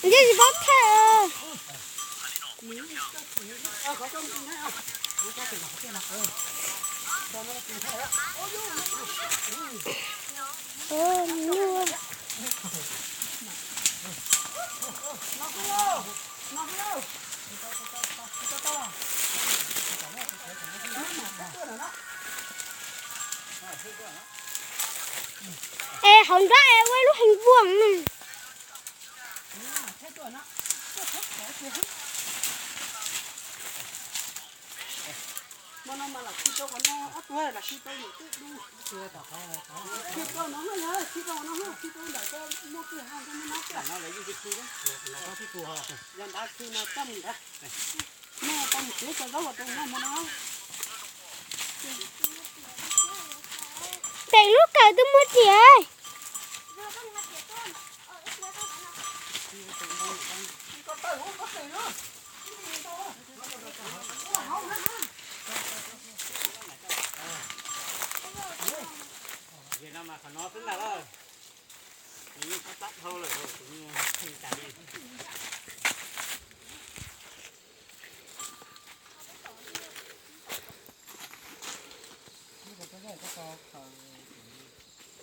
Ntshe tsis paub thaij. Es hauv nrab es ua ib lub heev vuag na. Tes lub kawm twb muab riam.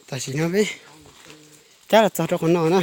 Tam sim no peb cab los txog rau qhov no na.